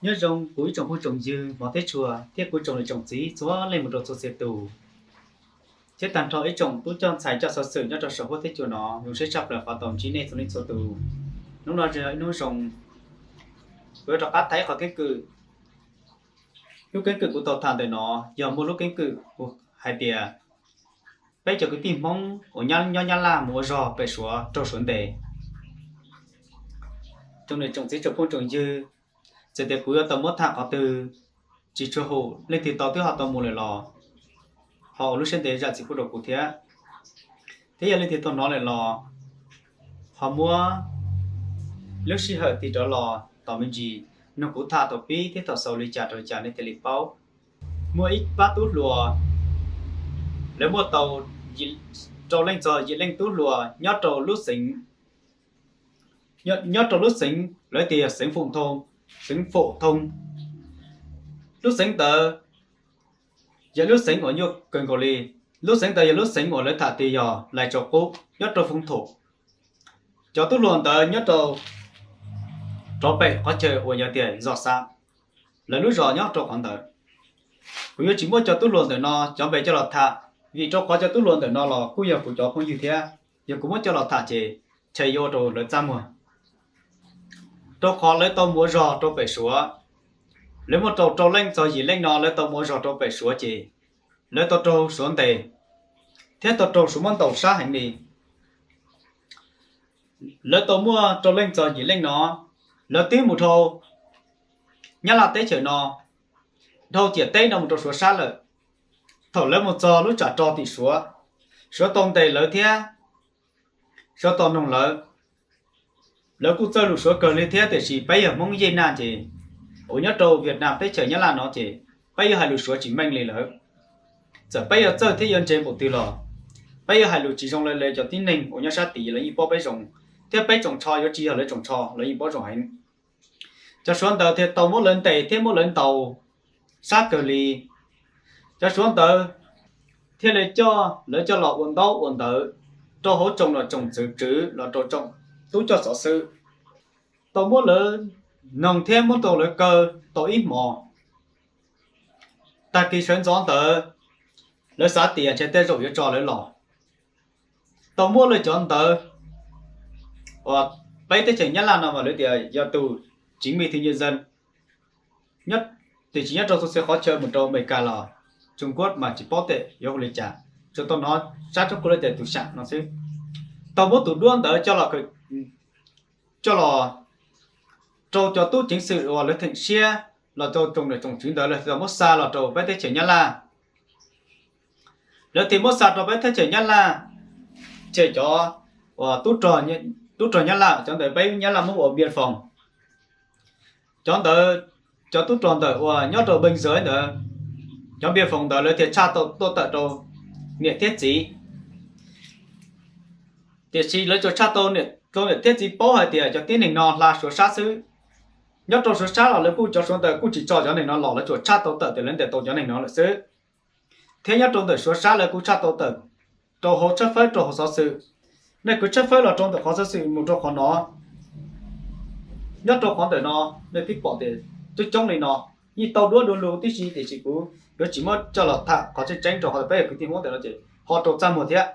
Nyob zoo kuv ib tsoom phooj tsoom ywg hmov thiab tshua thiab kuv tsoom niam tsoom txiv txhua leej mus rau txhua txhia tus, thiab tag nrho ib tsoom tub coj ntxhais coj xov xwm nyob rau saum huab thiab cua no, zoo siab tshaj plaws qhov tau ntsib nej txhua leej txhua tus. Hnub no yog ib hnub zoo, kuv yuav rov qab tham ib qhov keeb kwm. Lub keeb kwm kuv tau tham ntawm no yog muaj lub keeb kwm hais tias peb cov kwv tij Hmoob uas nyob Nyab Laj mus ua zog pem Suav raug Suav ntes. Tsoom niam tsoom txiv tsoom phooj tsoom ywg, txawm tias kuv yuav tau muab tham qhov twg tsis tshua haum, leej twg tau twb ho tau mus lawm los ho ua lub siab ntev zam txim pub rau kuv thiab. Thiab yog leej twg tau hnov lawm los ho muab lub sij hawm tig rov los tos me ntsis, nrog kuv tham thaum pib thiab thaum xaus li cas rau li cas nej thiaj li paub. Muaj ib pab tub hluas, lawv muaj tau rau leej txog yim leej tub hluas nyob rau lub xeev, nyob rau lub xeev lawv tias xeev Foom Thoo, xeev Foom Thoo. Lub xeev ntawd yog lub xeev uas nyuaj kawg nkaus li. Lub xeev ntawd yog lub xeev uas lawv tham tias yog Lais Tsau Qub nyob rau Foom Thoo. Cov tub hluas ntawd nyob rau rov pem qhov chaw uas yog tias zos xa, lawv lub zos nyob rau qhov ntawd. Kuv yuav tsis muab cov tub hluas ntawm no cov npe coj los tham, vim rau qhov cov tub hluas ntawm no los kuj yog kuv cov phooj ywg thiab, yog kuv muab coj los tham ces ntshe yuav ua rau lawv txaj muag. Rau qhov lawv tau mus ua zog rau pem Suav, lawv muaj rau rau leej txog yim leej no lawv tau mus ua zog rau pem Suav ces lawv tau raug Suav ntes thiab tau raug Suav muab ntaus sab heev li. Lawv tau muaj rau leej txog yim leej no, lawv twb mus dhau Nyab Laj teb chaws no, dhau ciam teb no mus rau Suav sab lawm. Thaum lawv mus txog lub tsam rog tim Suav, Suav tau ntes lawv thiab Suav tau noog lawv. Lawv kuj txawj lus Suav kawg li thiab, tiam sis peb yog Hmoob yej naj ces uas nyob rau Vietnam teb chaws Nyab Laj no ces peb yuav hais lus Suav tsis meej li lawv. Txawm peb yuav txawj thiab yuav ntse npaum twg los peb yuav hais lus tsis zoo li lawv cov tib neeg uas nyob sab tid, lawv yeej paub peb zoo, thiab peb tsoom tsho yuav tsis yog lawv tsoom tsho, lawv yeej paub zoo heev. Cov Suav ntawd thiaj tau muab lawv ntes thiab muab lawv ntaus sab kawg li. Cov Suav ntawd thiaj li coj lawv coj los ua ntaub ua ntawv rau hauv tsoom los tsoom txwv tswv los rau tsoom tub coj xov xwm, tau muab lawv noog thiab muab tau lawv kaw tau ib hmos. Tag kis sawv ntxov ntawd lawv xav tias ntshe tej zaum yuav tso lawv los, tau muab lawv cov ntawv uas peb teb chaws Nyab Laj no mas lawv tias yog tus chính mình thì nhân dân, tiam sis nyob rau txhua txhia qhov chaw mus rau Amelikas los Trung Quốc mas tsis paub tias yuav hu li cas, tsuas tau hnov sab roob kuj lawv tias tus sam no xwb. Tau muab tus duab ntawd coj los rau cov tub ceev xwm uas lawv theem siab los rau tsoom niam tsoom tswv ntawd lawv thiaj muab xa los rau peb teb chaws Nyab Laj. Lawv thiaj muab xa rau peb teb chaws Nyab Laj, ces cov uas tub rog Nyab Laj, cov ntawd peb Nyab Laj muab ua biên phòng, cov ntawd, cov tub rog ntawm uas nyob rau Biên Giới ntawd, cov biên phòng ntawd lawv thiaj tshaj tau tuaj tawm rau niam thiab txiv. Tiam sis lawv tsuas tshaj tau rau niam thiab txiv paub hais tias cov tib neeg no hla Suav sab xwb. Nyob rau Suav sab los lawv kuj, cov Suav ntawd kuj tsis tso cov neeg no los, lawv tsuas tshaj tau tawm tias lawv ntes tau cov neeg no lawm xwb. Thiab nyob rau ntawm Suav sab lawv kuj tshaj tau tawm rau hauv tshawb fawb rau hauv xov xwm. Nej kwv tshawb fawb los rau ntawm qhov xov xwm mus rau qhov no, nyob rau qhov ntawm no nej twb pom tias coob coob li no, yeej tau duab dua lug tib si, tiam sis kuv yuav tsis muab coj los tham qhov tseeb tseeb rau qhov peb yog kwv tij Hmoob ntawm no ces ho rau txaj muag thiab.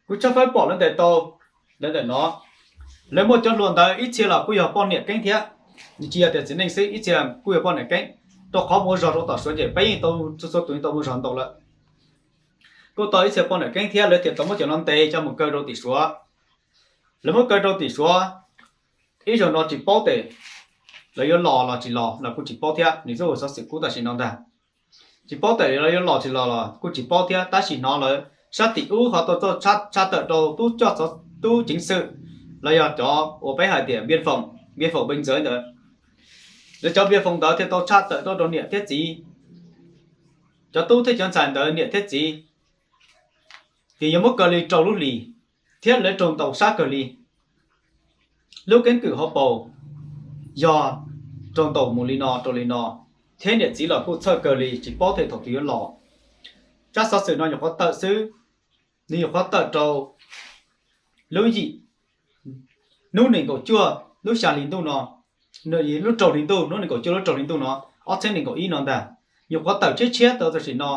Kuv tshawb fawb pom lawv ntes tau lawv ntawm no, lawv muaj cov hluas ntawd ib txhia los kuj yog poj niam keeb thiab, tsis yog tias txiv neej xwb, ib txhia kuj yog poj niam keeb, rau qhov mus ua zog rau tom Suav ces peb yeej tau txhua txhua tus yeej tau mus zog ntau lawm. Kuj tau ib txhia poj niam keeb thiab lawv thiaj tau muab cov no ntes coj mus kaw rau tim Suav. Lawv muab kaw rau tim Suav, ib zaug no tsis paub tias lawv yuav los los tsis los los kuj tsis paub thiab, nws twb ua xov xwm kub tam sim no ntag. Tsis paub tias lawv yuav los tsis los los kuj tsis paub thiab, tab sis hnov lawv sab tim ub ho tau txoj tshaj tawm rau tub coj, tub ceev xwm los yog cov uas peb hais tias biên phòng, biên phòng biên giới ntawd. Lawv cov biên phòng ntawd thiaj tau tshaj tawm tuaj rau niam thiab txiv, cov tub thiab cov ntxhais ntawd niam thiab txiv, ces yuav muab kaw li rau lub hlis thiab lawv raug ntaus sab kawg li. Lub keeb kwm hauv paus yog raug ntaus mus li no rau li no, thiab niam txiv los kuj txhawj kawg li tsis paub tias thaum twg yuav los. Tsab xov xwm no nyuam qhuav tawm xwb, nws nyuam qhuav tawm rau lub yim, hnub nees nkaum cuaj lub xya hli ntuj no. lub rau hli ntuj, hnub nees nkaum cuaj lub rau hli ntuj no, ob txhiab nees nkaum ib no ntag. Nyuam qhuav tawm tshiab tshiab tau tam sim no,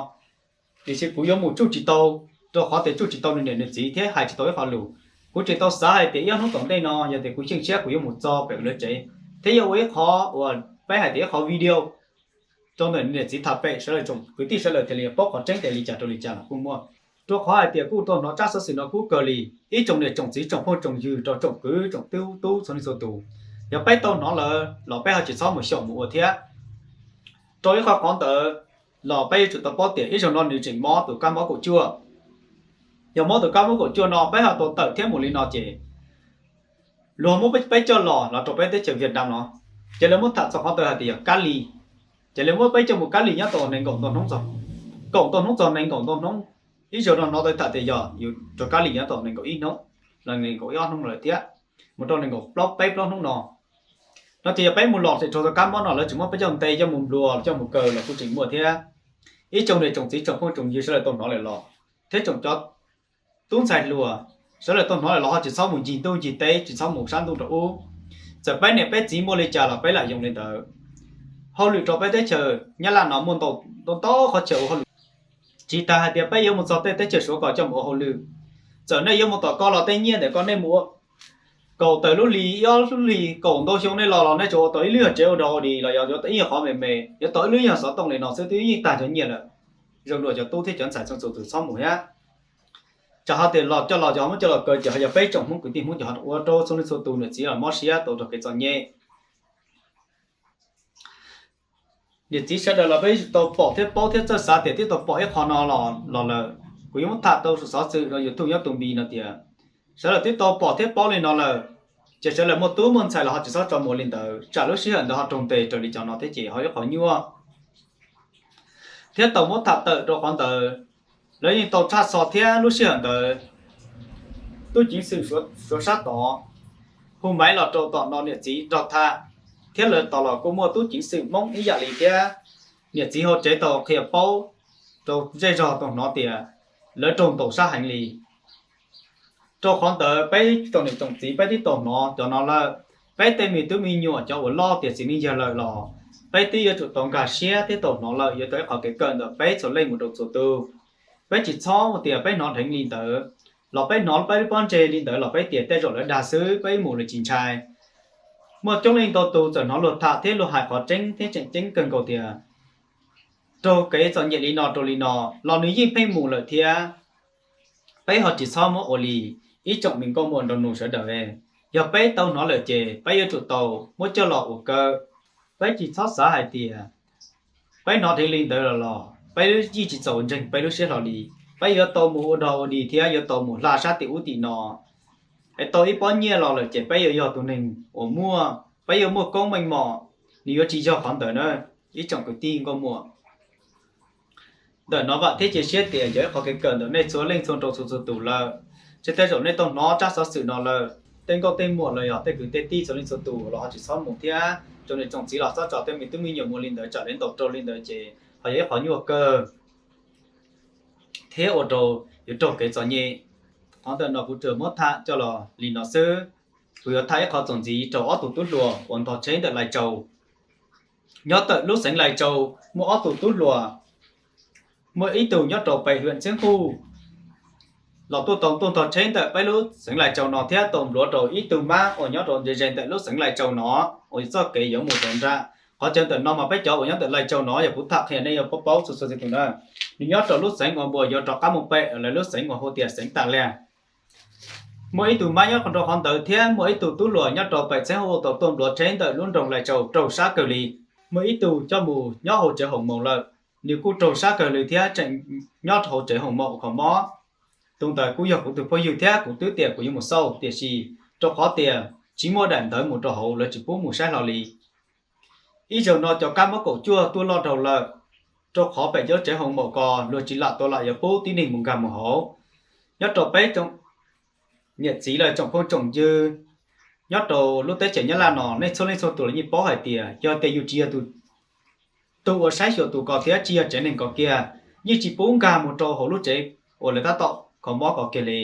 tiam sis kuv yuav mus tsuj tsis tau, rau qhov tias tsuj tsis tau nws niam nws txiv thiab hais tsis tau ib qho lus. Kuv tseem tau xav hais tias ib ob hnub tom ntej no yog tias kuv xyeej siab kuv yuav mus txog pem lawv tsev thiab yuav ua ib qho uas peb hais tias ib qho video rau ntawm niam txiv tham pem sawv daws, kwv tij sawv daws thiaj li paub qhov tseeb tias li cas rau li cas los kuj muaj. Rau qhov hais tias kuj tau hnov tsab xov xwm no kub kawg li, ib tsoom niam tsoom txiv tsoom phooj tsoom ywg rau tsoom kwv tsoom tij tub txhua leej txhua tus, yog peb tau hnov lawm los peb ho tsis txhob mus xyaum mus ua thiab. Rau ib qho qhov ntawd los peb yuav tsum tau paub tias ib zaug no nws tseem mob tus kab mob kaum cuaj. Yog mob tus kab mob kaum cuaj no peb ho tau tawm thiab mus li no ces luag muab peb coj los los rau peb teb chaws Vietnam no, ces lawv muab tham txog qhov ntawd hais tias yog kab li, ces lawv muab peb coj mus kab li nyob tau nees nkaum ntau hnub txog, kaum ntau hnub txog nees nkaum ntau hnub. Ib zaug no hnov tau tham tias yog yus rau kab li nyob tau nees nkaum ib hnub los nees nkaum ib ob hnub lawm thiab, mus rau nees nkaum plaub peb plaub hnub no. No ces yog peb mus los ces raug tau kab mob no lawv tseem muab peb coj ntes coj mus nplua coj mus kaw los kuj tseem muaj thiab. Ib tsoom niam tsoom txiv tsoom phooj tsoom ywg sawv daws tau hnov lawm los thiab tsoom cov tub ntxhais hluas sawv daws tau hnov lawm los ho tsis txhob mus ncig ntuj ncig teb, tsis txhob mus sab ntuj rau ub. Txawm peb niam peb txiv muaj li cas los peb lam yoo li ntawd. Hauj lwm rau peb teb chaws Nyab Laj no muaj ntau ntau ntau qhov chaw ua hauj lwm. Tsis tas hais tias peb yuav mus txog tej teb chaws Suav ko coj mus ua hauj lwm, txawm nej yuav mus tom ko los tej nyiaj ntawm ko nej mus ua kaum tawm lub hlis ib ob lub hlis kaum ntau xyoo nej los los nej tsuas ua tau ib lub nyuag tsev ua dog ua dig los yog yuav tau ib nyuag qhov me me, yuav tau ib lub nyuag xov tooj li no xwb twb yeej tag cov nyiaj lawm. Zoo dua cov tub thiab cov ntxhais txhua txhua tus txhob mus thiab. Tsam ho tias los coj los ces ho muab coj los kaw ces ho yog peb tsoom Hmoob kwv tij Hmoob ces ho ua rau txhua leej txhua tus niam txiv los mob siab tau raug kev txom nyem. Niam txiv sawv daws los peb tau pom thiab paub thiab txawj xav tias twb tau pom ib qho no los lawm. Kuv yuav muab tham tau xov xwm rau YouTube nyob tus npis no tias sawv daws twb tau pom thiab paub li no lawm, ces sawv daws muaj tub muaj ntxhais los ho tsis txhob tso mus li ntawd, tsam lub sij hawm ntawd ho raug ntes raws li cov no thiab ces ho ib qhov nyuaj. Thiab tau muab tham tawm rau qhov ntawd, lawv yeej tau tshaj xo thiab lub sij hawm ntawd tub ceev xwm Suav sab tod hu maiv los rau tom no niam txiv nrog tham, thiab lawv tod los kuj muaj tub ceev xwm Hmoob ib yam li thiab. Niam txiv hauv tsev tau qhia paub rau zej zog tau hnov tias lawv raug ntaus sab heev li. Rau qhov ntawd peb tsoom niam tsoom txiv peb twb tau hnov cov no lawm. Peb tej me tub me nyuam cov uas loj tiav txiv neej yawg lawm los peb twb yuav tsum tau nkag siab thiab tau hnov lawm, yuav tau ib qhov kev kawm ntawm peb txhua leej mus rau txhua tus. Peb tsis txhob tias peb hnov dheev li ntawd, los peb hnov peb lub pob ntseg li ntawd los peb tias tej zaum lawv dag xwb, peb mus lawv tsis ntshai. Muaj coob leej ntau tus txawm hnov luag tham thiab luag hais qhov tseeb thiab tseem ceeb kawg nkaus tias raug kev txom nyem li no rau li no los nws yeej pheej mus lawm thiab. Peb ho tsis txhob muab ua li. Ib tsoom me nkauj muam nraug nus sawv daws, yog peb tau hnov lawm ces peb yuav tsum tau muab coj los ua kawg. Peb tsis txhob xav hais tias peb hnov dheev li ntawd los los peb yeej tsis txaus ntseeg peb lub siab hlo li. Peb yuav tau mus ua dog ua dig thiab yuav tau mus hla sab tim ub tim no es tau ib pob nyiaj los lawm ces peb yuav yog tus neeg uas muaj, peb yuav muaj koob meej mom. Nws yuav tsis yog qhov ntawd na, ib tsoom kwv tij nkauj muam. Ntawm no vam thiab cia siab tias yog ib qhov kev kawm ntawm nej txhua leej txhua nraug txhua txhua tus lawm. Ces tej zaum nej tau hnov tsab xov xwm no lawm, tej nkauj tej muam los yog tej kwv tej tij txhua leej txhua tus los ho tsis txhob mus thiab tsoom niam tsoom txiv los txhob tso tej me tub me nyuam mus li ntawd tsam lawv ntaus raug li ntawd ces ho yog ib qhov nyuaj kawg thiab ua rau yuav raug kev txom nyem. Qhov ntawm no kuv tsuas muab tham coj los li no xwb. Kuv yuav tham ib qho txuas ntxiv rau ob tug tub hluas uas ntog tsheb ntawm Lais Tsau. Nyob ntawm lub xeev Lais Tsau muaj ob tug tub hluas, muaj ib tug nyob rau pem huyện Xeev Khuv los tuaj tau tuaj ntog tsheb ntawm peb lub xeev Lais Tsau no thiab tau npluav rau ib tug mab uas nyob rau ze ze ntawm lub xeev Lais Tsau no uas txoj kev yuav mus rau nram. Qhov chaw ntawm no mas peb cov uas nyob ntawm Lais Tsau no yog kuv tham qhia nej yuav paub paub txhua txhua tus na. Nws nyob rau lub xeev uas npuas yuav rov qab mus pem lawv lub xeev uas hu tias xeev Tas Lias. Muaj ib tug mab nyob rau qhov ntawd thiab muaj ib tug tub hluas nyob rau pem Xeev Khuv tau tuaj npluav tsheb ntawm lub nroog Lais Tsau raug sab kawg li. Muaj ib tug coj mus nyob hauv tsev hoom maum lawm, nws kuj raug sab kawg li thiab tseem nyob rau hauv tsev hoom maum kho mob. Tus ntawd kuj yog kuv tus phooj ywg thiab kuv twb tias kuv yuav mus xauj tiam sis rau qhov tias tsis muaj daim ntawv mus rau hauv lawv tsis pub mus saib hlo li. Ib zaug no cov kab mob kaum cuaj tuaj loj dhau lawm, rau qhov pem cov tsev hoom maum ko luag tsis lam tau lam yuav pub tib neeg mus nkag mus hauv. Nyob rau peb niam txiv lawv tsoom phooj tsoom ywg nyob rau lub teb chaws Nyab Laj no nej txhua leej txhua tus los yeej paub hais tias yog tias yus tsis yog tus tus uas saib xyuas tus ko thiab tsis yog tsev neeg ko kiag, yeej tsis pub nkag mus rau hauv lub tsev uas lawv tab tom kho mob ko kiag li,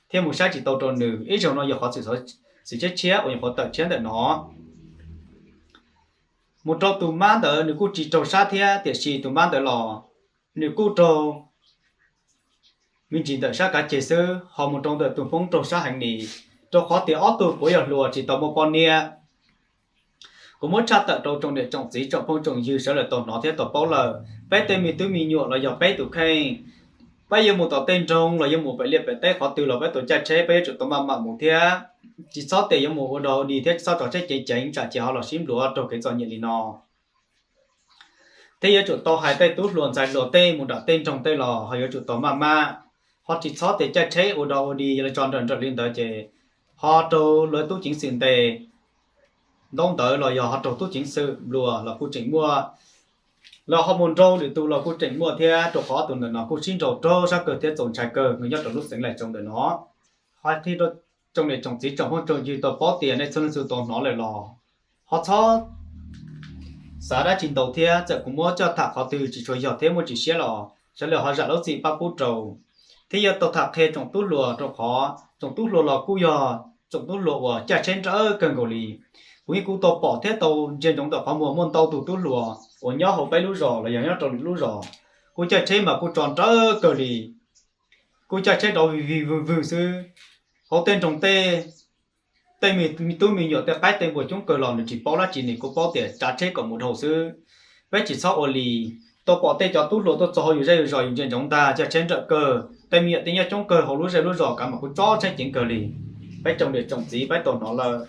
thiab mus saib tsis tau rau nws. Ib zaug no yog qhov xwm tshiab tshiab uas nyuam qhuav tawm tshiab ntawm no. Mus rau tus mab ntawd nws kuj tsis raug sab thiab, tiam sis tus mab ntawd los nws kuj raug me ntsis ntawm sab kav ceg xwb, ho mus rau ntawm tus hmoob raug sab heev ni, rau qhov tias ob tug puav yog hluas tsis tau muaj poj niam. Kuv muab tshaj tawm rau tsoom niam tsoom txiv tsoom phooj tsoom ywg sawv daws tau hnov thiab tau paub lawm, peb tej me tub me nyuam los yog peb tus kheej, peb yuav mus tom tej nroog los yuav mus pem liaj pem teb qhov twg los peb tus caij tsheb peb yuav tsum tau maj mam mus thiab. Tsis txhob tias yuav mus ua dog ua dig thiab tsis txhob tso tsheb ceev ceev tsam ces ho los sib nplua raug kev txom nyem li no. Thiab yuav tsum tau hais tej tub hluas ntxhais hluas tej mus nram tej nroog tej los ho yuav tsum tau maj mam, ho tsis txhob tias caij tsheb ua dog ua dig yuav los tso nrawm nrawm li ntawd ces ho raug lawv tub ceev xwm ntes ntaub ntawv los yog ho raug tub ceev xwm nplua los kuj tseem muaj, los ho mus nrau lwm tus los kuj tseem muaj thiab, rau qhov tus ntawm no kuj sib nraus raug sab kawg thiab txaus ntshai kawg nyob rau lub xeev Lais Tsoos ntawm no. Ho qhia rau tsoom niam tsoom txiv tsoom phooj tsoom ywg tau paub tias nej txhua leej txhua tus hnov lawm los ho txhob xav dab tsi ntau thiab. Txawm kuv muab coj tham qhov twg tsis tshua yog thiab muaj tsis siab los sawv daws ho zam lub txim pab pub rau. Thiab yuav tau tham qhia tsoom tub hluas rau qhov tsoom tub hluas los kuj yog tsoom tub hluas uas caij tsheb nrawm kawg nkaus li. Kuv yeej kuj tau pom thiab tau ntsia ntsoov ntawm qhov muag muaj ntau tus tub hluas uas nyob hauv peb lub zos los yog nyob rau lwm lub zos, kuj caij tsheb mas kuj tso nrawm kawg li, kuj caij tsheb rov vig vig vwg vwg xwb. Hauv tej nroog tej, tej me tub me nyuam tej qaib tej npua coob kawg los nws tsis paub dab tsi, nws kuj paub tias tsav tsheb kom mus dhau xwb. Peb tsis txhob ua li. Tau pom tej cov tub hluas tuaj txog hauv yus zej yus zos yus ntsia ntsoov ntag, caij tsheb nrawm kawg, tej me nyuam tej nyob coob kawg hauv lub zej lub zos kav mas kuj tsob tsheb ceev kawg li. Peb tsoom niam tsoom txiv peb tau hnov lawm.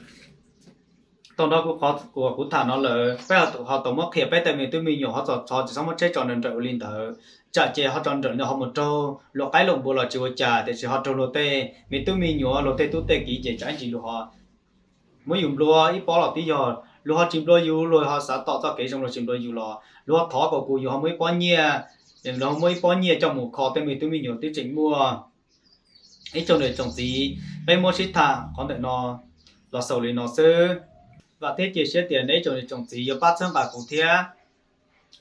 Tau hnov kuv qhov uas kuv tham no lawm, peb ho tau muab qhia peb tej me tub me nyuam ho txhob tsis txhob muab tsheb tso nrawm nrawm ua li ntawd, tsam ces ho tso nrawm no ho mus raug luag qaib luag npua los tsis ua cas, tiam sis ho raug luag tej me tub me nyuam luag tej tub tej kiv ces tsam ib ntsis luag ho muab yus nplua ib pob los twb yog, luag ho tsis nplua yus luag ho xav tom txoj kev zoo luag tsis nplua yus los luag ho thov kom kuv yus ho muab ib pob nyiaj, luag ho muab ib pob nyiaj coj mus kho tej me tub me nyuam twb tseem muaj. Ib tsoom niam tsoom txiv, peb muab sib tham qhov ntawm no los xaus li no xwb. Vam thiab cia siab tias nej ib tsoom niam tsoom txiv yuav pab txhawb nqa kuv thiab.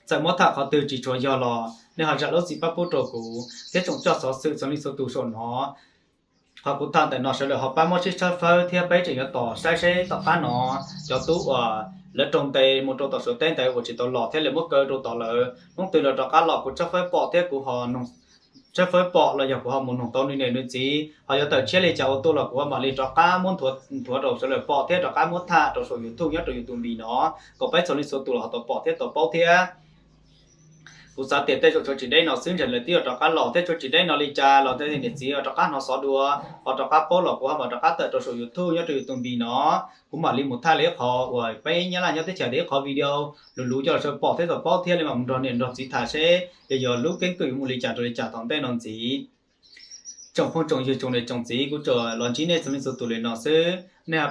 Txawm muab tham qhov twg tsis tshua yog los nej ho zam lub txim pab pub rau kuv thiab tsoom coj xov xwm txhua leej txhua tus saum no. Qhov kuv tham ntawm no sawv daws ho pab muab sib tshawb fawb thiab peb tseem yuav tos saib seb tom qab no cov tub uas lawv raug ntes mus rau tom Suav teb ntawd uas tsis tau los thiab lawv muab kaw rau tod lawm, hnub twg lawv rov qab los kuv tshawb fawb pom thiab kuv ho tshawb fawb pom los yog kuv ho mus noog tau nws niam nws txiv ho yuav tawm tshiab li cas ua tuaj los kuv ho mam li rov qab muab nthuav rau sawv daws pom thiab rov qab muab tham rau saum YouTube nyob rau YouTube no kom peb txhua leej txhua tus los ho tau pom thiab tau paub thiab. Kuv xav tias tej zaum tshuav tsis deb no xwb ntshe lawv twb yuav rov qab los thiab, tshuav tsis deb no li cas los tej niam txiv rov qab hnov xov dua ho rov qab paub los kuv ho mam rov qab tawm rau saum YouTube nyob rau YouTube no, kuv mam li mus thaij li ib qho uas peb Nyab Laj nyob teb chaws tias ib qho video luv luv coj los sawv pom thiab tau paub thiab li mam mus nrog niam nrog txiv tham seb yog yog lub keeb kwm yuav mus li cas rau li cas tom ntej no ntxiv. Tsoom phooj tsoom ywg tsoom niam tsoom txiv, kuv tsuas los ntsib nej txhua leej txhua tus li no xwb. Nej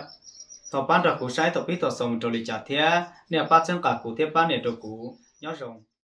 thov pab nrog kuv saib thaum pib thaum xaus mus rau li cas thiab nej pab txhawb nqa kuv thiab pab nias rau kuv. Nyob zoo.